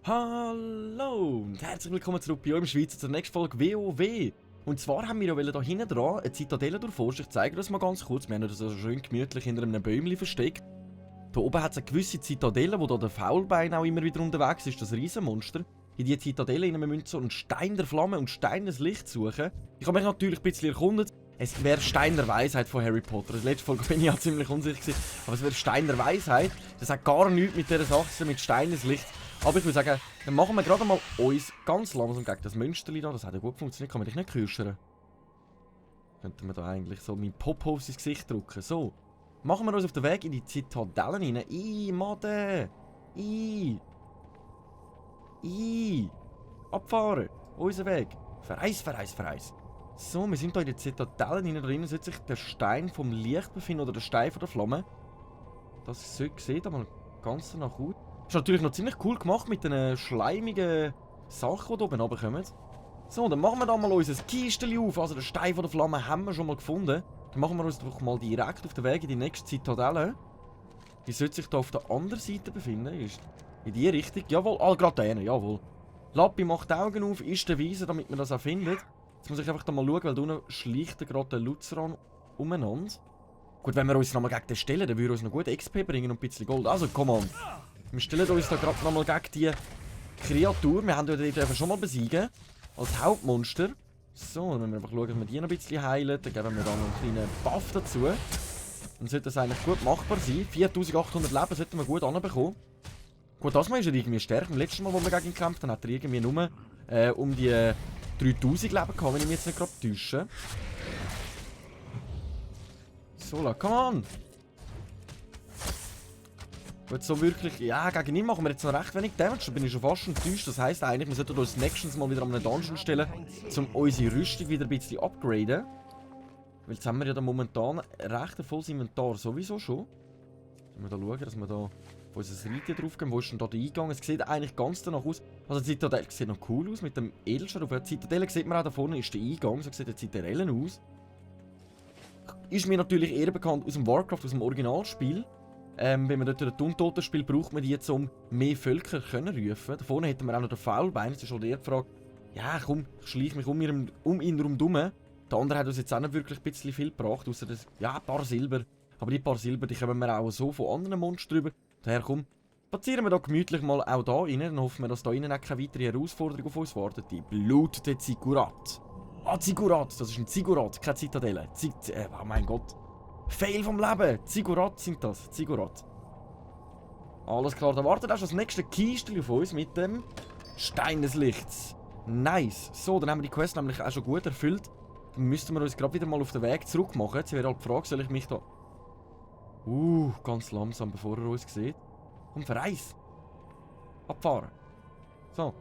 Hallo und herzlich willkommen zurück bei euch im Schweizer zur nächsten Folge WoW. Und zwar haben wir ja hier hinten dran eine Zitadelle durchforscht. Ich zeige das mal ganz kurz. Wir haben das so schön gemütlich hinter einem Bäumchen versteckt. Hier oben hat es eine gewisse Zitadelle, wo da der Faulbein auch immer wieder unterwegs ist, das Riesenmonster. In diese Zitadelle müssen wir so einen Stein der Flamme und Stein des Lichts suchen. Ich habe mich natürlich ein bisschen erkundet. Es wäre Stein der Weisheit von Harry Potter. In der letzten Folge bin ich ja ziemlich unsicher gewesen. Aber es wäre Stein der Weisheit. Das hat gar nichts mit dieser Sache, mit Stein des Lichts. Aber ich würde sagen, dann machen wir gerade mal uns ganz langsam gegen das Münsterli da. Das hat ja gut funktioniert. Kann man dich nicht küschern? Könnten wir da eigentlich so meinen Popo ins Gesicht drücken. So. Machen wir uns auf den Weg in die Zitadellen rein. Made! Abfahren! Unser Weg! Verreis! So, wir sind hier in den Zitadellen rein. Da drinnen sollte sich der Stein vom Licht befinden oder der Stein von der Flamme. Das sieht aber ganz danach aus. Ist natürlich noch ziemlich cool gemacht mit den schleimigen Sachen, die hier oben runterkommen. So, dann machen wir da mal unser Kisteli auf. Also den Stein von der Flamme haben wir schon mal gefunden. Dann machen wir uns doch mal direkt auf den Weg in die nächste Zitadelle. Die sollte sich da auf der anderen Seite befinden. Ist in die Richtung. Jawohl, gerade da, jawohl. Lappi macht die Augen auf, ist der Weise, damit man das auch findet. Jetzt muss ich einfach da mal schauen, weil da unten schleicht gerade der Luzeran umeinander. Gut, wenn wir uns nochmal gegen den stellen, dann würde uns noch gut XP bringen und ein bisschen Gold. Also, komm on. Wir stellen uns da gerade nochmal gegen die Kreatur. Wir haben die schon mal besiegen. Als Hauptmonster. So, dann müssen wir einfach schauen, dass wir die noch ein bisschen heilen. Dann geben wir da noch einen kleinen Buff dazu. Dann sollte das eigentlich gut machbar sein. 4800 Leben sollten wir gut anbekommen. Gut, das Mal ist er irgendwie stärker. Beim letzten Mal, wo wir gegen ihn gekämpft haben, hat er irgendwie nur um die 3000 Leben gehabt, wenn ich mich jetzt nicht gerade täusche. So, come on! Gut, so wirklich, ja, gegen ihn machen wir jetzt noch recht wenig Damage, da bin ich schon fast enttäuscht. Das heisst eigentlich, wir sollten uns nächstes Mal wieder an einen Dungeon stellen, um unsere Rüstung wieder ein bisschen upgraden. Weil jetzt haben wir ja da momentan recht ein volles Inventar sowieso schon. Sollen wir da schauen, dass wir da auf unser Reittier draufgehen. Wo ist denn da der Eingang? Es sieht eigentlich ganz danach aus. Also die Zitadelle sieht noch cool aus mit dem Edelstein. Auf der Zitadelle sieht man auch da vorne ist der Eingang, so sieht die Zitadelle aus. Ist mir natürlich eher bekannt aus dem Warcraft, aus dem Originalspiel. Wenn man dort ein Untoten spielt, braucht man die jetzt, um mehr Völker können rufen. Da vorne hätten wir auch noch den Faulbein. Es ist schon die Frage, ja komm, ich schleiche mich um ihn herum. Der andere hat uns jetzt auch nicht wirklich ein bisschen viel gebracht, außer das, ja, ein paar Silber. Aber die paar Silber, die kommen wir auch so von anderen Monstern drüber. Daher komm, spazieren wir da gemütlich mal auch da rein. Dann hoffen wir, dass da innen auch keine weitere Herausforderung auf uns wartet. Die blutende Ziggurat. Ah, Ziggurat, das ist ein Ziggurat, keine Zitadelle. Oh mein Gott. Fail vom Leben! Ziggurat sind das. Ziggurat. Alles klar, da wartet auch schon das nächste Kistchen auf uns mit dem Stein des Lichts. Nice. So, dann haben wir die Quest nämlich auch schon gut erfüllt. Dann müssten wir uns gerade wieder mal auf den Weg zurück machen. Jetzt wäre halt die Frage, soll ich mich da... ganz langsam, bevor er uns sieht. Komm, verreis! Abfahren. So.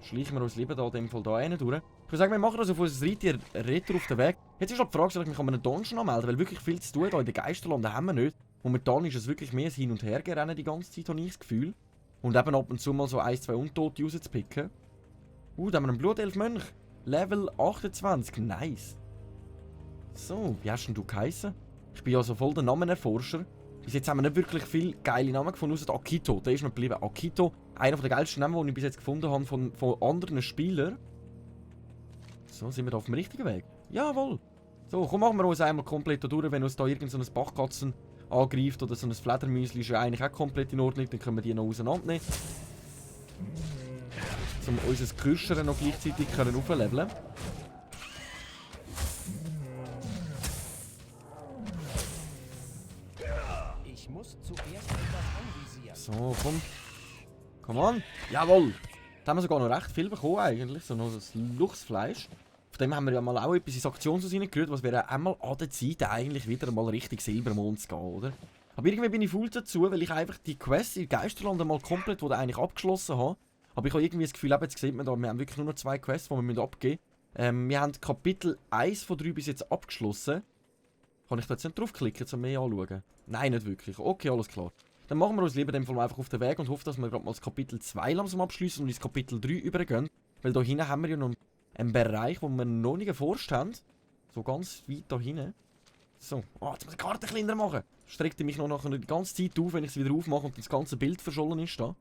Schleichen wir uns lieber da in dem Fall da rein durch. Ich würde sagen, wir machen das auf unser Reittier Retro auf den Weg. Jetzt ist halt die Frage, soll ich mich an einem Dungeon anmelden? Weil wirklich viel zu tun hier in den Geisterlanden haben wir nicht. Momentan ist es wirklich mehr ein Hin- und Hergerennen die ganze Zeit, habe ich das Gefühl. Und eben ab und zu mal so 1, 2 Untote rauszupicken. Da haben wir einen Blutelf-Mönch. Level 28. Nice. So, wie hast denn du geheissen? Ich bin ja so voll der Namenerforscher. Bis jetzt haben wir nicht wirklich viele geile Namen gefunden, außer Akito. Der ist noch geblieben. Akito, einer der geilsten Namen, die ich bis jetzt gefunden habe von anderen Spielern. So, sind wir da auf dem richtigen Weg? Jawohl! So, komm, machen wir uns einmal komplett da durch. Wenn uns da irgend so ein Bachkatzen angreift oder so ein Fledermäuschen, ist ja eigentlich auch komplett in Ordnung. Dann können wir die noch auseinandernehmen. Um unser Kirschern noch gleichzeitig aufleveln. Ich muss zuerst etwas anvisieren. So, komm. Come on! Jawohl! Da haben wir sogar noch recht viel bekommen eigentlich. So noch das Luchsfleisch. Von dem haben wir ja mal auch etwas ins Aktionshaus reingerührt, was wäre einmal an der Zeit eigentlich wieder mal richtig Silbermond zu gehen, oder? Aber irgendwie bin ich faul dazu, weil ich einfach die Quest in Geisterland mal komplett eigentlich abgeschlossen habe. Aber ich habe irgendwie das Gefühl, jetzt sieht man da, wir haben wirklich nur noch 2 Quests, die wir abgeben müssen. Wir haben Kapitel 1 von 3 bis jetzt abgeschlossen. Kann ich da jetzt nicht draufklicken, um mehr anzuschauen? Nein, nicht wirklich. Okay, alles klar. Dann machen wir uns lieber in dem Fall einfach auf den Weg und hoffen, dass wir gerade mal das Kapitel 2 langsam abschließen und ins Kapitel 3 übergehen. Weil da hinten haben wir ja noch einen Bereich, wo wir noch nicht erforscht haben. So ganz weit da hinten. So, jetzt muss ich die Karte kleiner machen. Streckt mich noch nachher die ganze Zeit auf, wenn ich sie wieder aufmache und das ganze Bild verschollen ist da.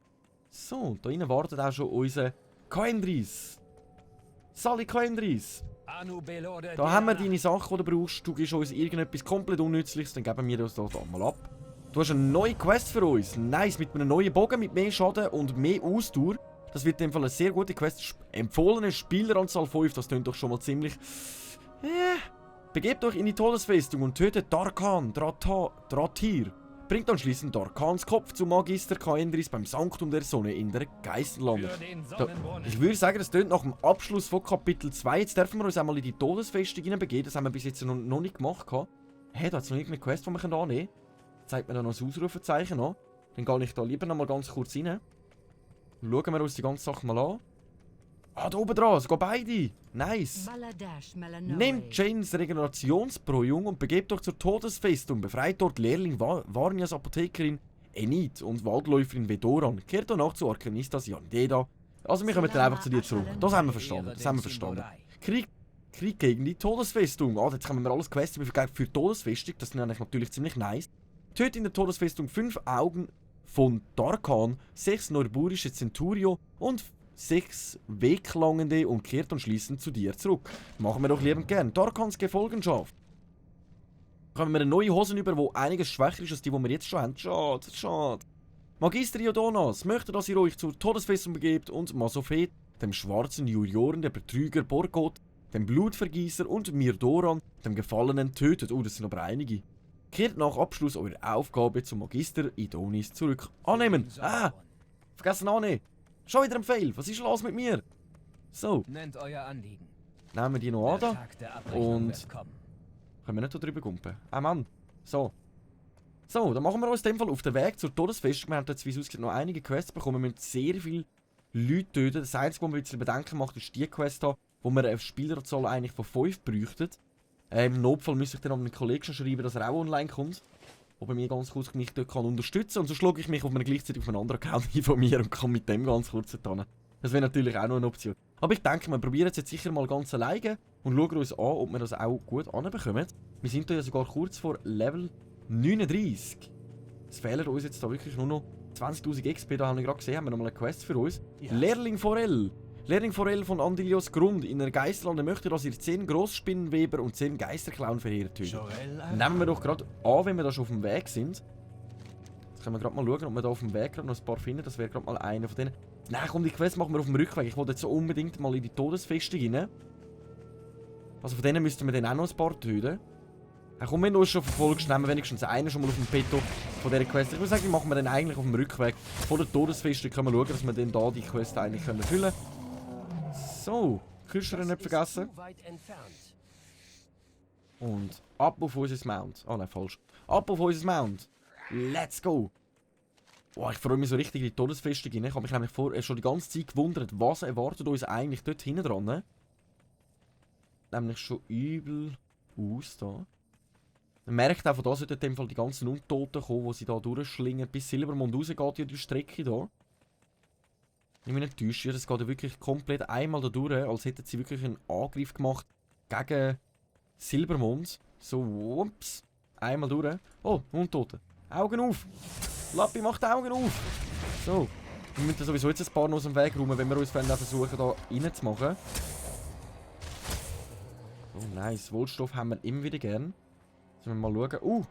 So, da innen wartet auch schon unser Coendris. Sali Coendris. Da haben wir deine Sachen, die du brauchst. Du gibst uns irgendetwas komplett Unnützliches, dann geben wir das da mal ab. Du hast eine neue Quest für uns. Nice, mit einem neuen Bogen, mit mehr Schaden und mehr Ausdauer. Das wird in dem Fall eine sehr gute Quest. Empfohlene Spieleranzahl 5, das klingt doch schon mal ziemlich... Begebt euch in die Todesfestung und tötet Darkan, Dratir. Bringt anschließend Darkans Kopf zum Magister Coendris beim Sanktum der Sonne in der Geisterlande. Ich würde sagen, das tönt nach dem Abschluss von Kapitel 2. Jetzt dürfen wir uns einmal in die Todesfestung hineinbegeben. Das haben wir bis jetzt noch nicht gemacht. Hey, da hat es noch irgendeine Quest, die wir annehmen können. Zeigt mir da noch ein Ausrufezeichen an. Dann gehe ich da lieber noch mal ganz kurz rein. Schauen wir uns die ganze Sache mal an. Ah, da oben dran, sogar beide. Nice. Nehmt Janes Regenerationsbrojung und begebt euch zur Todesfestung. Befreit dort Lehrling Varnias Apothekerin Enid und Waldläuferin Vedoran. Kehrt danach zu Arkanistas Yandeda. Also wir kommen dann einfach zu dir zurück. Das haben wir verstanden. Das haben wir verstanden. Krieg gegen die Todesfestung. Ah, jetzt haben wir alles Quests für Todesfestung. Das ist natürlich ziemlich nice. Tötet in der Todesfestung 5 Augen von Darkan, 6 Norburische Centurio und 6 Weglangende und kehrt anschließend zu dir zurück. Machen wir doch liebend gern. Darkans Gefolgenschaft. Kommen wir eine neue Hosen über, die einiges schwächer ist als die wir jetzt schon haben. Schade, schade. Magister Iodonas möchte, dass ihr euch zur Todesfestung begebt und Masophet, dem schwarzen Juroren, der Betrüger Borgot, dem Blutvergießer und Mirdoran, dem Gefallenen, tötet. Oh, das sind aber einige. Kehrt nach Abschluss eurer Aufgabe zum Magister Idonis zurück. Annehmen! Ah! Vergessen annehmen! Schon wieder ein Fail! Was ist los mit mir? So. Nennt euer Anliegen. Nehmen wir die noch an da. Und... Können wir nicht da drüber gumpen? Ah Mann. So. So, dann machen wir uns in dem Fall auf den Weg zur Todesfestung. Wir haben jetzt, wie es aussieht, noch einige Quests bekommen. Wir müssen sehr viele Leute töten. Das Einzige, was wir ein bisschen Bedenken macht, ist die Quest hier, wo wir eine Spielerzahl eigentlich von 5 bräuchten. Im Notfall müsste ich dann an meinen Kollegen schon schreiben, dass er auch online kommt. Ob er mir ganz kurz mich dort unterstützen kann. Und so schlage ich mich auf gleichzeitig auf einen anderen Account informieren und kann mit dem ganz kurz getan. Das wäre natürlich auch noch eine Option. Aber ich denke, wir probieren es jetzt sicher mal ganz alleine und schauen uns an, ob wir das auch gut anbekommen. Wir sind ja sogar kurz vor Level 39. Es fehlen uns jetzt da wirklich nur noch 20.000 XP. Da haben wir gerade gesehen, haben wir nochmal eine Quest für uns. Ja. Lehrling Forell. Lehrling Forell von Andilios Grund. In der Geisterlande möchte, dass ihr 10 Großspinnenweber und 10 Geisterklauen verheert tötet. Nehmen wir doch gerade an, wenn wir da schon auf dem Weg sind. Jetzt können wir gerade mal schauen, ob wir da auf dem Weg gerade noch ein paar finden. Das wäre gerade mal einer von denen. Nein, komm, die Quest machen wir auf dem Rückweg. Ich wollte jetzt so unbedingt mal in die Todesfestung rein. Also von denen müssten wir dann auch noch ein paar töten. Komm, wenn du uns schon verfolgst, nehmen wir wenigstens einen schon mal auf dem Petto von dieser Quest. Ich würde sagen, die machen wir dann eigentlich auf dem Rückweg von der Todesfestung. Können wir schauen, dass wir dann da die Quest eigentlich füllen können. So, Küster nicht vergessen. Und ab auf unser Mount. Oh nein, falsch. Ab auf unser Mount. Let's go. Oh, ich freue mich so richtig in die Todesfestung rein. Ich habe mich nämlich schon die ganze Zeit gewundert, was erwartet uns eigentlich dort hinten dran. Ne? Nämlich schon übel aus da. Man merkt auch, von da sollten in dem Fall die ganzen Untoten kommen, die sie da durchschlingen. Bis Silbermond rausgeht, ja die Strecke da. Ich bin nicht enttäuscht, das geht ja wirklich komplett einmal da durch, als hätten sie wirklich einen Angriff gemacht gegen Silbermond. So, ups. Einmal durch. Oh, Untote. Augen auf! Lappi, macht die Augen auf! So. Wir müssen sowieso jetzt ein paar noch aus dem Weg räumen, wenn wir uns versuchen, da reinzumachen. Oh, nice. Wohlstoff haben wir immer wieder gern. Jetzt müssen wir mal schauen.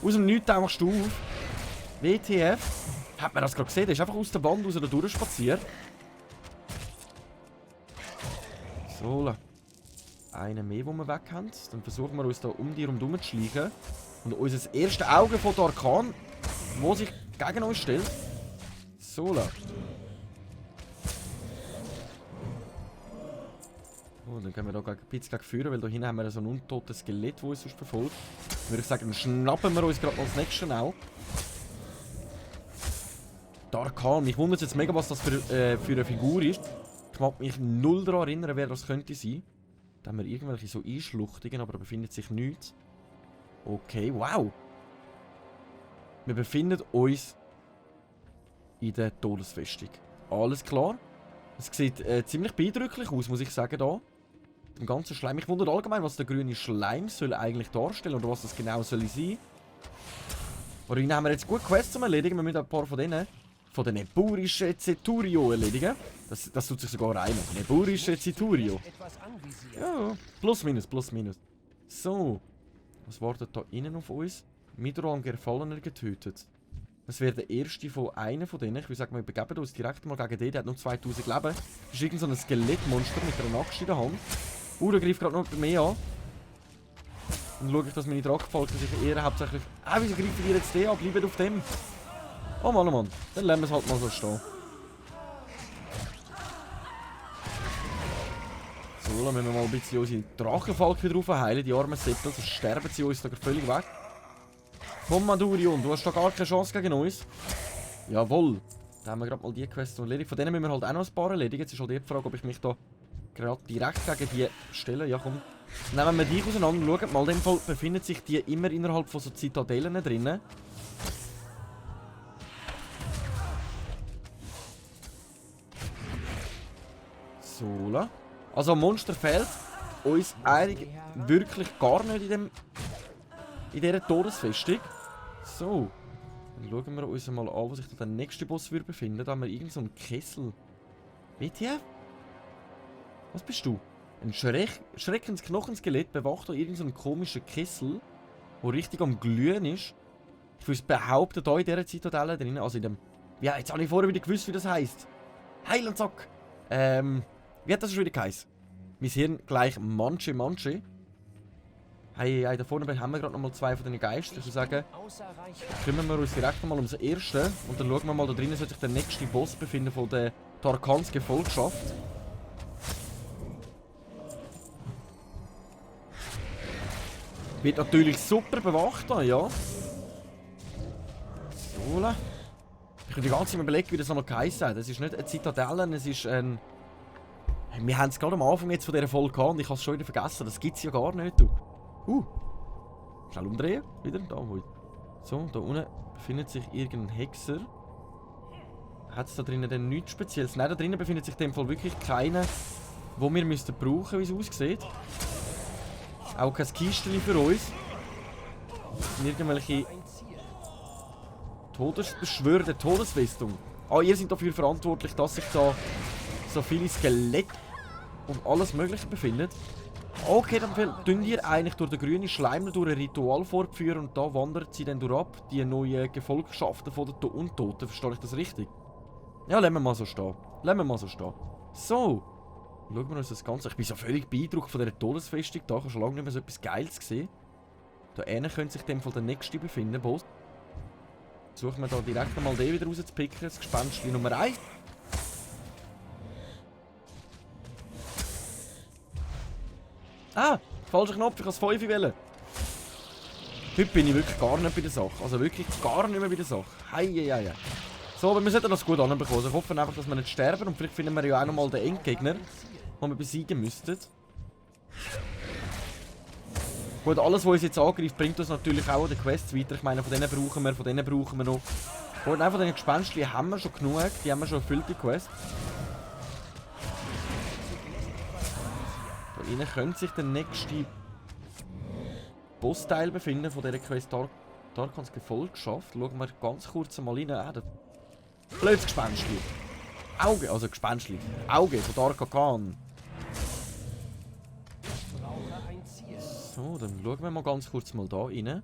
Aus dem Nichts tauchst du auf. WTF. Hat man das gerade gesehen? Der ist einfach aus der Wand raus da durchspaziert. So, einen mehr, den wir weg haben. Dann versuchen wir uns da um die herum zu schleichen. Und unser erstes Auge von Darkan, wo sich gegen uns stellt. So, oh, dann können wir da ein bisschen führen, weil da hinten haben wir so ein untotes Skelett, das uns sonst verfolgt. Würde ich sagen, dann schnappen wir uns gerade mal das nächste auch. Darkan, mich wundert jetzt mega, was das für eine Figur ist. Ich mag mich null daran erinnern, wer das könnte sein. Da haben wir irgendwelche so Einschluchtungen, aber da befindet sich nichts. Okay, wow. Wir befinden uns in der Todesfestung. Alles klar. Es sieht ziemlich beeindruckend aus, muss ich sagen, da. Dem ganzen Schleim. Mich wundert allgemein, was der grüne Schleim soll eigentlich darstellen oder was das genau soll sein. Oder haben wir jetzt gut Quests zum Erledigen, wir müssen ein paar von denen von der Neburische Ceturio erledigen. Das tut sich sogar reimen. Neburische Ceturio. Etwas anvisieren. Ja, plus minus, plus minus. So. Was wartet da innen auf uns? Midrolm Gefallener getötet. Das wäre der erste von einem von denen. Ich würde sagen, wir begeben uns direkt mal gegen den. Der hat nur 2000 Leben. Das ist irgend so ein Skelettmonster mit einer Axt in der Hand. Der greift gerade noch bei mir an. Dann schaue ich, dass meine Drachenfalken sich eher hauptsächlich... wieso greifen die jetzt den an? Bleiben auf dem. Oh Mann, oh Mann. Dann lassen wir es halt mal so stehen. So, dann müssen wir mal ein bisschen unsere Drachenfalken drauf heilen. Die armen Seppel, sonst sterben sie uns da völlig weg. Komm, Madurion, du hast da gar keine Chance gegen uns. Jawohl. Da haben wir gerade mal die Quest erledigt. Von denen müssen wir halt auch noch ein paar erledigen. Jetzt ist halt die Frage, ob ich mich da gerade direkt gegen die stelle. Ja, komm. Nehmen wir die auseinander. Schaut mal, in dem Fall befinden sich die immer innerhalb von so Zitadellen drinnen. So, also Monster fehlt uns eigentlich wirklich gar nicht in dieser Todesfestung. So. Dann schauen wir uns mal an, wo sich da der nächste Boss würde befinden. Da haben wir irgend so einen Kessel. WTF? Was bist du? Ein Schreckensknochenskelett bewacht da irgend so einen komischen Kessel, der richtig am Glühen ist. Ich würde behaupten, da in dieser Zitadelle drin, also in dem... Ja, jetzt habe ich vorher wieder gewusst, wie das heisst. Heil und Zack. Wie hat das schon wieder geheißen? Mein Hirn gleich Manche. Hey, da vorne haben wir gerade nochmal zwei von den Geistern. Ich würde sagen, kümmern wir uns direkt nochmal ums Erste. Und dann schauen wir mal, da drinnen sollte sich der nächste Boss befinden von der Tarkans Gefolgschaft. Wird natürlich super bewacht da, ja. So. Ich bin die ganze Zeit überlegen, wie das nochmal geheißen hat. Es ist nicht eine Zitadelle, es ist ein... Wir haben es gerade am Anfang jetzt von dieser Folge gehabt und ich habe es schon wieder vergessen. Das gibt es ja gar nicht, du. Schnell umdrehen. Wieder. Da, so, da unten befindet sich irgendein Hexer. Hat es da drinnen denn nichts Spezielles? Nein, da drinnen befindet sich in dem Fall wirklich keiner, den wir müssten brauchen, wie es aussieht. Auch kein Kistchen für uns. Irgendwelche Todesbeschwörde, Todesfestung. Ihr seid dafür verantwortlich, dass sich da so viele Skelette und alles Mögliche befindet. Okay, dann tun ihr eigentlich durch den grünen Schleim durch ein Ritual fortführen und da wandert sie dann durch ab, die neuen Gefolgschaften von den Untoten. Verstehe ich das richtig? Ja, lassen wir mal so stehen. So. Schauen wir uns das Ganze. Ich bin so völlig beeindruckt von dieser Todesfestung. Da habe ich schon lange nicht mehr so etwas Geiles gesehen. Da innen könnte sich in dem Fall der nächste befinden, Boss. Suchen wir da direkt einmal den wieder rauszupicken. Das Gespenstchen Nummer 1. Falscher Knopf, ich kann es 5 wählen. Heute bin ich wirklich gar nicht bei der Sache. Also wirklich gar nicht mehr bei der Sache. Hei. So, aber wir sollten das gut anbekommen. Also ich hoffe einfach, dass wir nicht sterben. Und vielleicht finden wir ja auch nochmal den Endgegner, den wir besiegen müssten. Gut, alles, was uns jetzt angreift, bringt uns natürlich auch an den Quests weiter. Ich meine, von denen brauchen wir noch. Gut, nein, von den Gespenstchen haben wir schon genug. Die haben wir schon erfüllt, die Quest. Da innen könnte sich der nächste Bossteil befinden von dieser Quest Tarkans Gefolgschaft. Schauen wir ganz kurz mal rein. Blödes Gespenstchen. Auge von Tarkan. So, dann schauen wir mal ganz kurz mal da rein.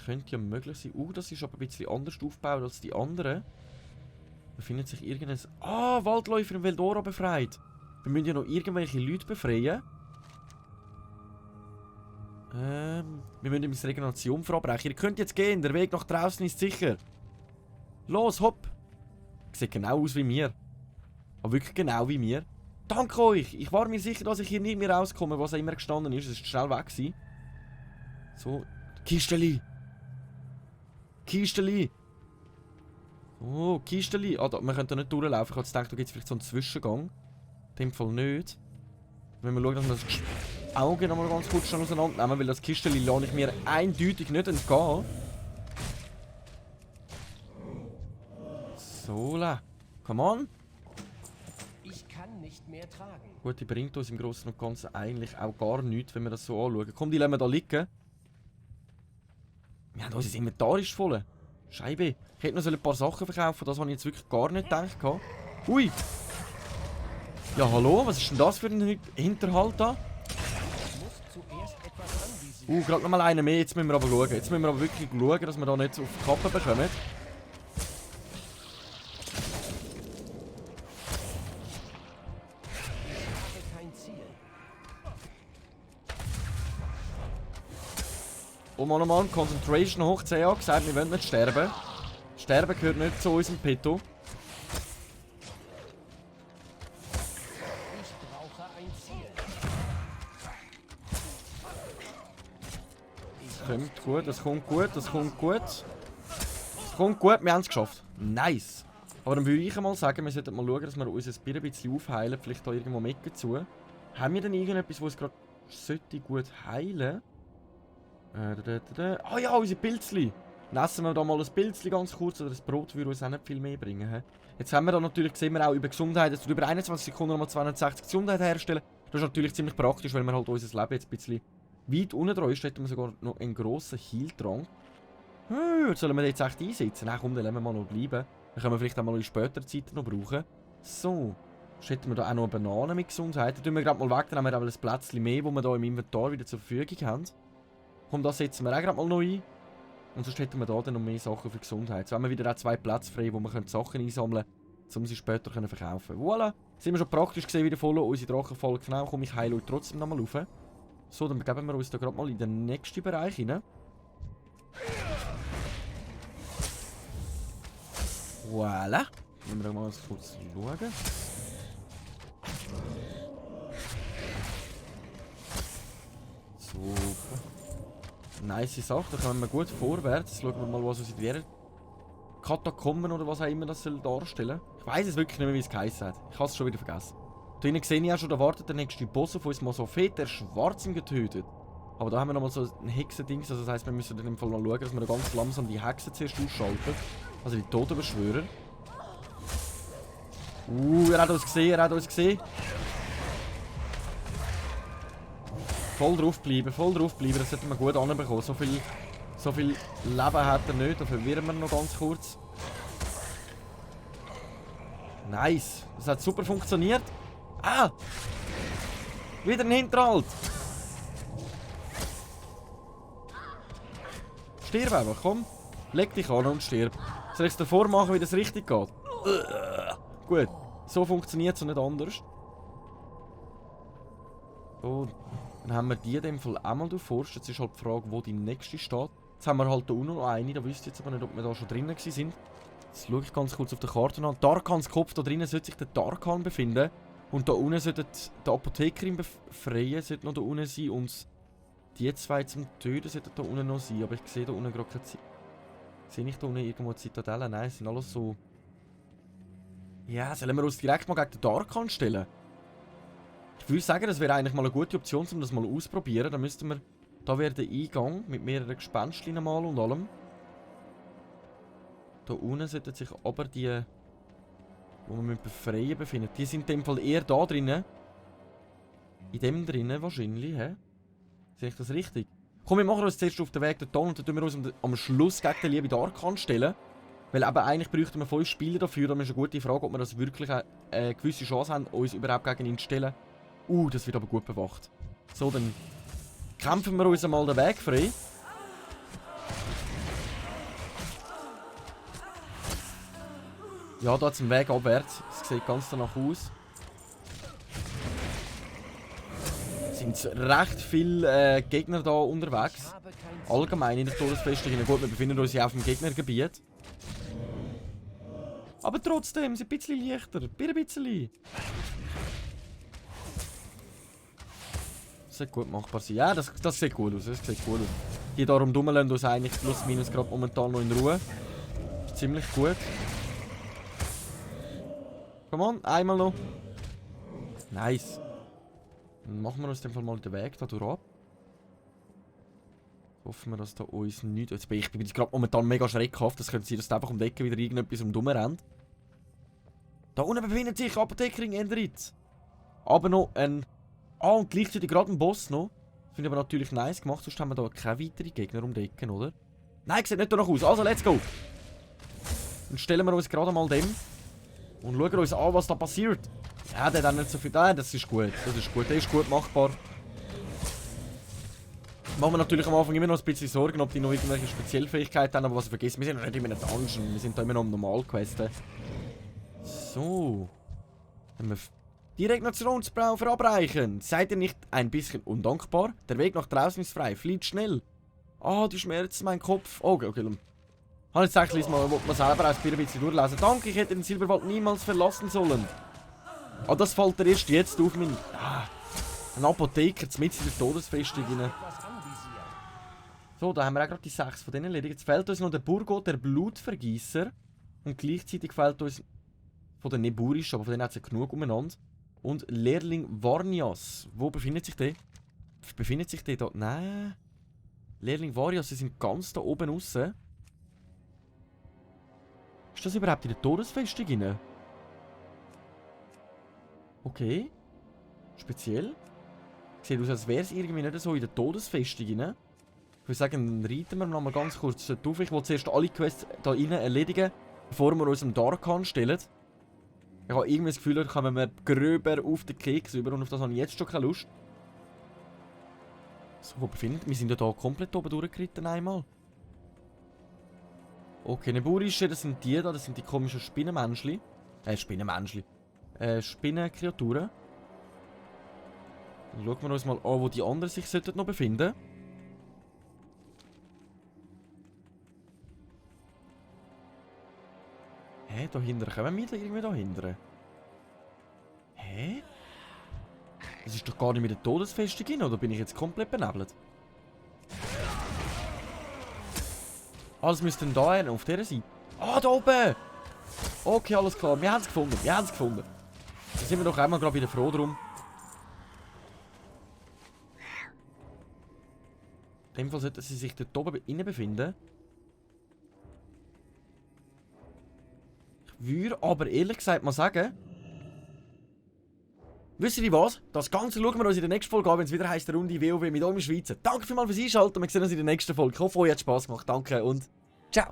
Könnte ja möglich sein. Das ist aber ein bisschen anders aufgebaut als die anderen. Da findet sich irgendein... Waldläufer in Veldora befreit. Wir müssen ja noch irgendwelche Leute befreien. Wir müssen unsere Regeneration verabrechen. Ihr könnt jetzt gehen, der Weg nach draußen ist sicher. Los, hopp! Sieht genau aus wie mir. Aber wirklich genau wie mir. Danke euch! Ich war mir sicher, dass ich hier nicht mehr rauskomme, was auch immer gestanden ist. Es ist schnell weg gewesen. So, Kisteli! Oh, Kisteli! Wir können da nicht durchlaufen. Ich habe gedacht, da gibt es vielleicht so einen Zwischengang. In dem Fall nicht. Wenn wir schauen, dass wir das Auge noch mal ganz kurz schnell auseinandernehmen, weil das Kisteli lasse ich mir eindeutig nicht entgehen. So, come on. Ich kann nicht mehr tragen. Gut, die bringt uns im Großen und Ganzen eigentlich auch gar nichts, wenn wir das so anschauen. Komm, die lassen wir da liegen. Wir haben unser Inventar ist voll. Scheibe. Ich hätte noch so ein paar Sachen verkaufen, das habe ich jetzt wirklich gar nicht gedacht. Ui. Ja, hallo, was ist denn das für ein Hinterhalt da? Gerade noch mal einen mehr. Jetzt müssen wir aber schauen. Jetzt müssen wir aber wirklich schauen, dass wir da nicht auf die Kappe bekommen. Oh Mann, Concentration hoch 10 gesagt, wir wollen nicht sterben. Sterben gehört nicht zu unserem Petto. Ich brauche ein Ziel. Kommt gut, das kommt gut, das kommt gut. Das kommt gut, wir haben es geschafft. Nice. Aber dann würde ich mal sagen, wir sollten mal schauen, dass wir unser Bier ein bisschen aufheilen. Vielleicht da irgendwo Mecken zu. Haben wir denn irgendetwas, was uns gerade gut heilen sollte? Ah ja, unsere Pilzli. Essen wir da mal ein Pilzli ganz kurz, oder das Brot würde uns auch nicht viel mehr bringen. He? Jetzt haben wir da natürlich, sehen wir auch über Gesundheit, dass wir über 21 Sekunden nochmal 260 Gesundheit herstellen. Das ist natürlich ziemlich praktisch, weil wir halt unser Leben jetzt ein bisschen weit unten dran ist. Da hätten wir sogar noch einen grossen Heal-Trank. Sollen wir den jetzt echt einsetzen? Nein, komm, dann lassen wir mal noch bleiben. Dann können wir vielleicht auch mal in späteren Zeiten noch brauchen. So. Jetzt hätten wir da auch noch eine Banane mit Gesundheit. Dann tun wir gerade mal weg, dann haben wir aber ein Plätzchen mehr, das wir hier im Inventar wieder zur Verfügung haben. Komm, das setzen wir auch gerade mal noch ein. Und sonst hätten wir da dann noch mehr Sachen für Gesundheit. So haben wir wieder auch 2 Plätze frei, wo wir Sachen einsammeln können, um sie später verkaufen können. Voilà! Sind wir schon praktisch gesehen, wieder voll. Unsere Drachenfolge genau. Komm, ich heile euch trotzdem nochmal rauf. So, dann begeben wir uns da gerade mal in den nächsten Bereich rein. Voilà! Wenn wir mal kurz schauen. Super. Nice Sache, da kommen wir gut vorwärts. Jetzt schauen wir mal, was uns in der Katakomben oder was auch immer das soll darstellen. Ich weiss es wirklich nicht mehr, wie es geheißen hat. Ich habe es schon wieder vergessen. Da hinten sehe ich auch schon, da wartet der nächste Boss auf uns, Masophet, der Schwarzen getötet. Aber da haben wir nochmal so ein Hexendings, also das heisst, wir müssen in dem Fall noch schauen, dass wir da ganz langsam die Hexen zuerst ausschalten. Also die Totenbeschwörer. Er hat uns gesehen, er hat uns gesehen. Voll drauf bleiben, das sollten wir gut anbekommen. So viel Leben hat er nicht, da verwirren wir noch ganz kurz. Nice, das hat super funktioniert. Ah! Wieder ein Hinterhalt! Stirb einfach, komm. Leg dich an und stirb. Soll ich es dir vormachen, wie das richtig geht? Gut, so funktioniert es und nicht anders. So, dann haben wir die in dem Fall auch mal durchforscht. Jetzt ist halt die Frage, wo die nächste steht. Jetzt haben wir halt da unten noch eine, da wüsste ich jetzt aber nicht, ob wir da schon drinnen sind. Jetzt schaue ich ganz kurz auf der Karte an. Darkans Kopf, da drinnen sollte sich der Darkan befinden. Und da unten sollte der Apothekerin befreien, sollte noch da unten sein. Und die 2 zum Töten sollten da unten noch sein. Aber ich sehe da unten gerade keine Zeit. Sehe ich da unten irgendwo Zitadellen? Nein, es sind alles so... Ja, sollen wir uns direkt mal gegen den Darkan stellen? Ich würde sagen, das wäre eigentlich mal eine gute Option, um das mal auszuprobieren. Dann müssten wir... Da wäre der Eingang mit mehreren Gespenstchen mal und allem. Da unten sollten sich aber die... wo wir mit Befreien befinden. Die sind in dem Fall eher da drinnen. In dem drinnen wahrscheinlich, hä? Sehe ich das richtig? Komm, wir machen uns zuerst auf den Weg dorthin und dann tun wir uns am Schluss gegen den lieben Darkan stellen. Weil eben eigentlich bräuchten wir 5 Spieler dafür. Da ist eine gute Frage, ob wir das wirklich eine gewisse Chance haben, uns überhaupt gegen ihn zu stellen. Das wird aber gut bewacht. So, dann kämpfen wir uns einmal den Weg frei. Ja, da zum Weg abwärts. Es sieht ganz danach aus. Es sind recht viele Gegner da unterwegs. Allgemein in der Todesfestung. Gut, wir befinden uns ja auf dem Gegnergebiet. Aber trotzdem, sind ein bisschen leichter. Ein bisschen. Das sollte gut machbar sein. Ja, das sieht gut aus. Das sieht gut aus. Die darum dumm lassen uns eigentlich plus minus gerade momentan noch in Ruhe. Ist ziemlich gut. Komm on, einmal noch. Nice. Dann machen wir uns den Fall mal den Weg da durch ab. Hoffen wir, dass da uns nichts... Jetzt bin ich gerade momentan mega schreckhaft. Das könnte sein, dass da einfach um die Ecke wieder irgendetwas dumm rennt. Da unten befindet sich Apothekerin Endrit. Aber noch ein... und gleichzeitig gerade ein Boss noch. Finde ich aber natürlich nice gemacht. Sonst haben wir da keine weiteren Gegner um die Ecke, oder? Nein, sieht nicht danach aus. Also, let's go. Dann stellen wir uns gerade mal dem. Und schauen uns an, was da passiert. Ja, der hat auch nicht so viel. Nein, das ist gut. Das ist gut. Der ist gut machbar. Machen wir natürlich am Anfang immer noch ein bisschen Sorgen, ob die noch irgendwelche Spezialfähigkeiten haben. Aber was ich vergesse, wir sind noch nicht in einem Dungeon. Wir sind da immer noch am Normalquesten. So. Haben wir die Regenerationsbrau verabreichen. Seid ihr nicht ein bisschen undankbar? Der Weg nach draußen ist frei. Flieht schnell. Ah, die Schmerzen, mein Kopf. Okay. Habe jetzt eigentlich mal selber ein bisschen durchlesen. Danke, ich hätte den Silberwald niemals verlassen sollen. Ah, das fällt dir erst jetzt auf mein... ein Apotheker, mitten in der Todesfestung rein. So, da haben wir auch gerade die 6 von denen erledigt. Jetzt fehlt uns noch der Burgo, der Blutvergießer. Und gleichzeitig fehlt uns von den Neburischen, aber von denen hat es ja genug umeinander. Und Lehrling Varnias. Wo befindet sich der? Befindet sich der da? Nein. Lehrling Varnias, sie sind ganz da oben aussen. Ist das überhaupt in der Todesfestung rein? Okay. Speziell. Sieht aus, als wäre es irgendwie nicht so in der Todesfestung rein. Ich würde sagen, dann reiten wir noch mal ganz kurz drauf. Ich will zuerst alle Quests hier rein erledigen, bevor wir uns im Darkan stellen. Ich habe irgendwie das Gefühl, da kommen wir gröber auf den Keks über und auf das habe ich jetzt schon keine Lust. So, wo befindet wir? sind ja hier komplett oben durchgeritten einmal. Okay, Neburische, das sind die da, das sind die komischen Spinnenmenschli. Spinnenkreaturen. Dann schauen wir uns mal an, wo die anderen sich noch befinden sollten. Hä? Da hinten kommen wir da irgendwie da hinten? Hä? Das ist doch gar nicht mit der Todesfestung hin, oder bin ich jetzt komplett benebelt? Alles müsste denn da auf dieser Seite. Ah, da oben! Okay, alles klar. Wir haben es gefunden. Da sind wir doch einmal gerade wieder froh drum. In dem Fall sollten sie sich dort oben innen befinden. Ich würde aber ehrlich gesagt mal sagen... Wisst ihr was? Das Ganze schauen wir uns in der nächsten Folge an, wenn es wieder heisst, Runde WoW mit Omi Schweizer. Danke vielmals fürs Einschalten. Wir sehen uns in der nächsten Folge. Ich hoffe, euch hat Spass gemacht. Danke und ciao.